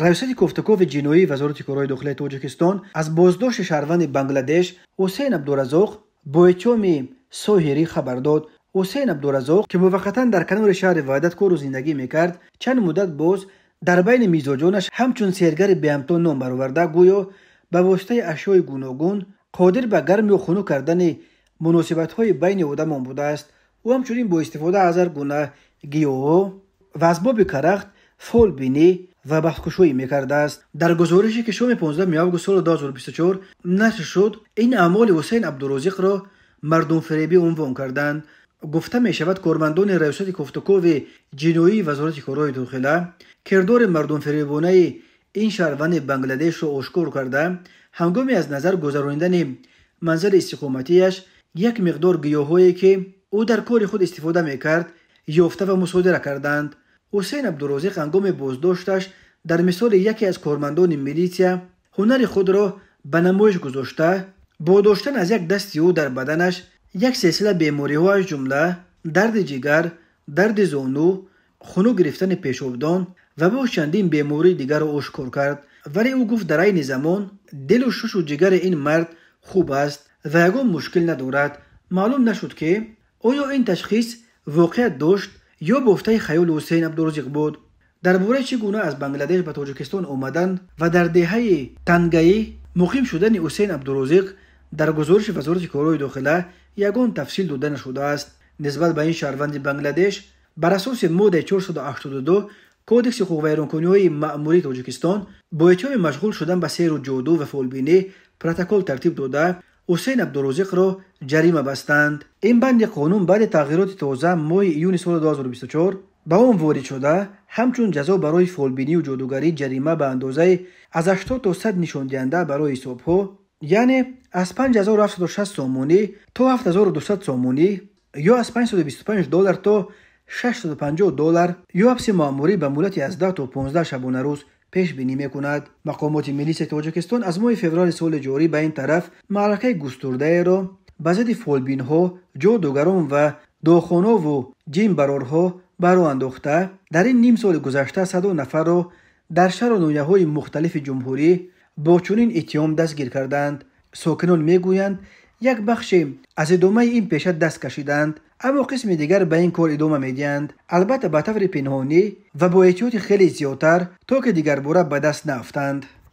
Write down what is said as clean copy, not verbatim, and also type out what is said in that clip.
Раёсати кофтукови ҷиноии Вазорати корҳои дохилаи Тоҷикистон аз боздошти шаҳрванди Бангладеш Ҳусейн Абдуразоқ бо иттиҳоми соҳирӣ хабар дод. Ҳусейн Абдуразоқ, ки муваққатан дар канори шаҳри Ваҳдат кору зиндагӣ мекард, чанд муддат боз дар байни мизоҷонаш ҳамчун сеҳргари беҳамто ном бароварда, гӯё ба воситаи ашёи гуногун қодир ба гарм ё хунук кардани муносибатҳои байни одамон будааст. Ӯ ҳамчунин бо истифода аз ҳар гуна гиёҳҳо ва асбоби карахт фолбинӣ ва бахткушоӣ мекардааст. Дар гузорише, ки шоми 15 август соли 2024 нашр шуд, ин аъмоли Ҳусейн Абдурозиқро мардумфиребӣ унвон карданд. Гуфта мешавад, кормандони Раёсати кофтукови ҷиноии Вазорати корҳои дохила кирдори мардумфиребонаи ин шаҳрванди Бангладешро ошкор карда, ҳангоми аз назар гузаронидани манзили истиқоматиаш як миқдор гиёҳҳое, ки ӯ дар кори худ истифода мекард, ёфта ва мусодира карданд. Ҳусейн Абдурозиқ ҳангоми боздошташ дар мисоли яке аз кормандони милитсия ҳунари худро ба намоиш гузошта, бо доштан аз як дасти ӯ дар баданаш як силсила бемориҳо, аз ҷумла дарди ҷигар, дарди зону, хунук гирифтани пешобдон ва боз чандин бемории дигарро ошкор кард. Вале ӯ гуфт, дар айни замон дилу шушу ҷигари ин мард хуб аст ва ягон мушкил надорад. Маълум нашуд, ки оё ин ташхис воқеат дошт ё бофтаи хаёли Ҳусейн Абдурозиқ буд. Дар бораи чӣ гуна аз Бангладеш ба Тоҷикистон омадан ва дар деҳаи Тангаӣ муқим шудани Ҳусейн Абдурозиқ дар гузориши Вазорати корҳои дохила ягон тафсил дода нашудааст. Нисбат ба ин шаҳрванди Бангладеш бар асоси моддаи 482 Кодекси ҳуқуқвайронкуниҳои маъмурии Тоҷикистон бо иттиҳоми машғул шудан ба сеҳру ҷоду ва фолбинӣ протокол тартиб дода, Ҳусейн Абдурозиқро ҷарима бастанд. Ин банди қонун баъди тағйироти тоза моҳи июни соли 2024 ба он ворид шуда, ҳамчун ҷазо барои фолбинию ҷодугарӣ ҷарима ба андозаи аз 80 то 100 нишондиҳанда барои ҳисобҳо, яъне аз 5760 сомонӣ то 7200 сомонӣ ё аз 525 доллар то 650 доллар ё ҳабси маъмурӣ ба муҳлати аз 10 то 15 шабонарӯз пешбинӣ мекунад. Мақомоти милисияи Тоҷикистон аз моҳи феврали соли ҷорӣ ба ин тараф маъракаи густурдаеро ба зидди фолбинҳо, ҷодугарон ва дохонову ҷинбарорҳо ба роҳ андохта, дар ин ним соли гузашта садо нафарро дар шаҳру ноҳияҳои мухталифи ҷумҳурӣ бо чунин иттиҳом дастгир карданд. Сокинон мегӯянд, як бахше аз идомаи ин пеша даст кашиданд, аммо қисми дигар ба ин кор идома медиҳанд, албатта ба таври пинҳонӣ ва бо эҳтиёти хеле зиёдтар, то ки дигарбора ба даст наафтанд.